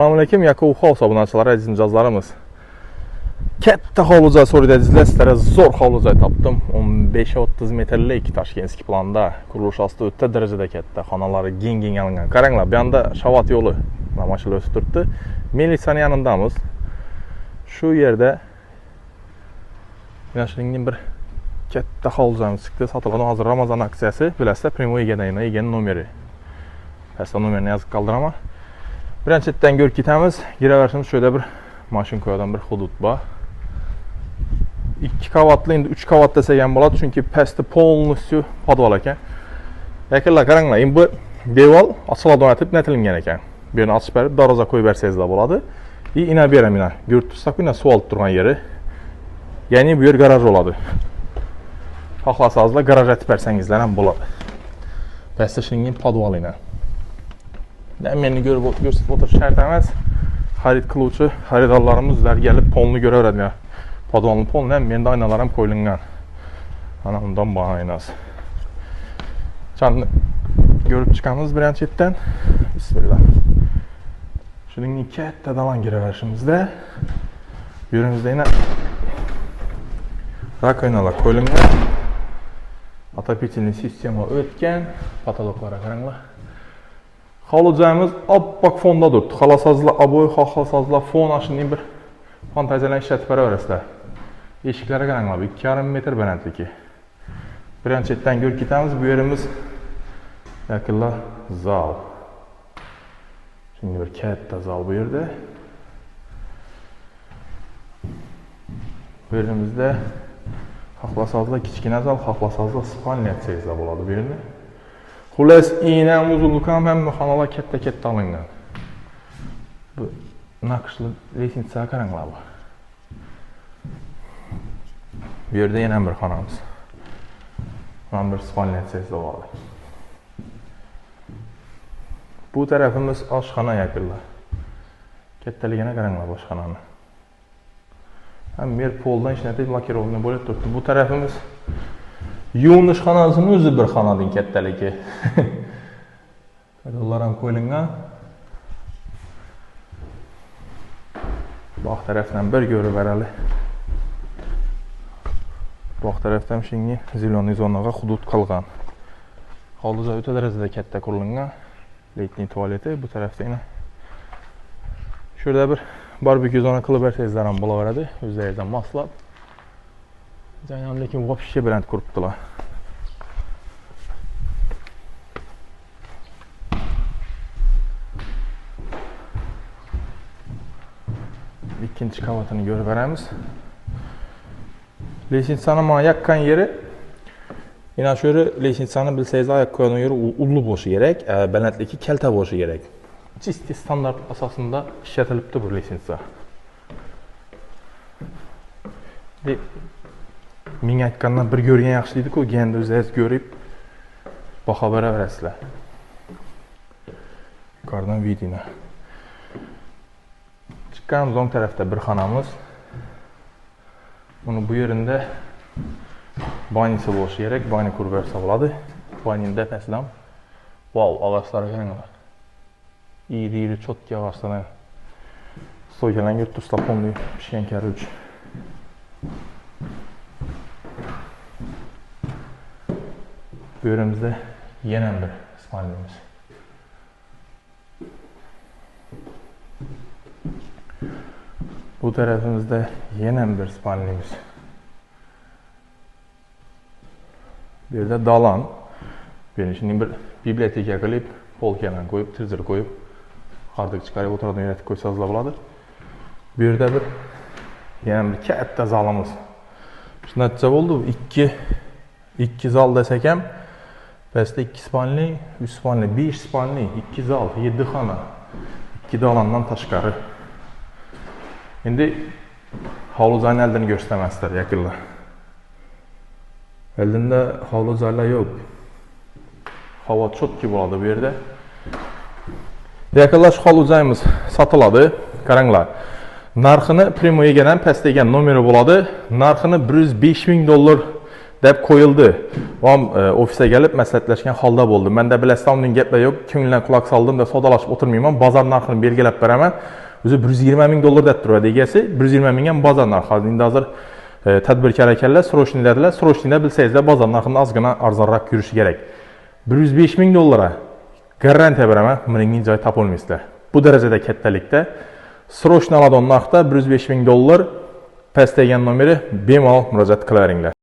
Assalamu alaykum, Yakub House abunachilari, aziz mijozlarimiz. Katta hovli so'raydi azizlar, sizlarga zo'r hovli topdim. 15-30 metrlik Toshkentskiy planda, qurilish osti o'ta darajada katta, xonalari keng-keng olingan. Qaranglar, bu yoqda Shavat yo'li, mana mashina o'tib turibdi. Militsiyaning yanındamiz. Shu yerda mana shuningdek bir katta hovlimiz chiqdi. Sotilgan hozir Ramazon aksiyasi, bilasizlar, prямой egadan, eganing nomeri. Pastda nomerini yozib qoldiraman. Birinchi chetdan ko'rib ketamiz. Giraverishimiz shu yerda bir mashina qo'yadigan bir hudud bor. 2 qavatli, endi 3 qavat desak ham bo'ladi, chunki pastda полностью podval ekan. Yaqinlar qaranglar, endi bu devor ochiladigan etib natilingan ekan. Bu yerni ochib berib, darvoza qo'yib bersangizlar bo'ladi. I ina bu yer mana ko'rib tursak, ina suv olib turgan yeri. Ya'ni bu yer garaj bo'ladi. Xohlasangizlar garaj etib bersangizlar ham bo'ladi. Pastda shuningdek podval ina. Meni ko'rib ko'rsatib o'tirish shart emas. Xarid qiluvchi xaridorlarimiz ular kelib polni ko'raveradi. Podvalni polni ham menda aynalar ham qo'yilgan. Mana undan bu aynasi. Channi ko'rib chiqamiz birinchi chetdan. Bismillah. Shuningdek katta dalan kiraverishimizda bu yerimizda yana rakovinalar qo'yilgan. Отопительный sistema o'tgan. Potoloklarga qaranglar. Hovli joyimiz oppoq fonda turibdi. Xohlasangizlar oboy, xohlasangizlar fon, shunday bir fantaziyalarni ishlatib beraverasizlar. Eshiklarga qaranglar, 2,5 metr balandligi. Birinchi chetdan ko'rib ketamiz. Bu yerimiz yaqinlar zal. Shunday bir katta zal bu yerda. Bu yerimizda xohlasangizlar kichkina zal, xohlasangizlar spalniya etsangizlar bo'ladi bu yerda. Xullas, ena uzunluk ham hamma xonalar katta-katta olingan. Bu naqshli lestnitsaga qaranglar bu. Bu yerda yana bir xonamiz. Mana bir spalniya etsangizlar bo'ladi. Bu tarafimiz oshxona yaqinlar. Kattaligini qaranglar oshxonani. Ham yer poldan ishlatib lakirovni bo'lib turibdi. Bu tarafimiz yuvinish xonasining o'zi bir xonaning kattaligi. Ular ham qo'yilgan. Bog' tarafdan bir ko'rib berali. Bog' tarafdan shunga zelenyy zonaga hudud qilgan. Hovli joy o'ta darajada katta qurilgan. Letniy tualeti bu tarafda yana. Shu yerda bir barbekyu zona qilib bersangizlar ham bo'laveradi, o'zlaringizdan moslab. Joyni lekin вообще baland quribdilar. Ikkinchi qavatini ko'rib beramiz. Lestnitsani mana yaqqan yeri, yana shu yeri lestnitsani bilsangiz oyoq qo'yadigan yeri ulli bo'lishi kerak, balandligi kalta bo'lishi kerak. Чисто standart asosida ishlatilibdi bu lestnitsa. Ming aytgandan bir ko'rgan yaxshi deydi-ku, endi o'zingiz ko'rib baho beraverasizlar. Yuqoridan vidina. Chiqqanimiz o'ng tarafda bir xonamiz. Buni bu yerida banisi bo'lishi kerak, bani qurib bersa bo'ladi. Banining tepasidan vau, og'ochlarga qaranglar. Iri-iri chotki og'ochlarni so'ykalarni ko'rib tursa, pomli pishgan karuch. Bu yerimizda yana bir spalnimiz. Bu tarafimizda yana bir spalnimiz. Bu yerda dalan. Bu yerni shunday bir biblioteka qilib, polkalarni qo'yib, tizir qo'yib, xardik chiqarib o'tiradigan yer etib qo'ysangizlar bo'ladi. Bu yerda bir yana bir katta zalimiz. Shu natija bo'ldi. 2 zal desak ham, pastda 2 spalni, 3 spalni, 5 spalni, 2 zal, 7 xona, 2 dalandan tashqari. Endi hovli joyni oldini ko'rsatamasdir yaqinlar. Oldinda hovli joylar yo'q. Havo chotki bo'ladi bu yerda. Yaqinlar shu hovli joyimiz sotiladi. Qaranglar. Narxini prямой egadan pastda egan nomeri bo'ladi. Narxini $105 000 deb qo'yildi. Vam ofisga kelib maslahatlashgan holda bo'ldi. Menda bilasizlar, undan gaplar yo'q. Ko'ngildan quloq soldim deb savdolashib o'tirmayman. Bozor narxini belgilab beraman. O'zi 120 ming dollar deb turadi egasi. 120 ming ham bozor narxi. Endi hozir tadbirkor ekanlar, срочный dedilar. Срочный da bilsangizlar bozor narxidan ozgina arzonroq yurishi kerak. 105 ming dollarga garantiya beraman, buningning joyi topolmaysizlar. Bu darajada kattalikda срочно oladigan narxda 105 ming dollar pastlagan nomeri bemalol murojaat qilaveringlar.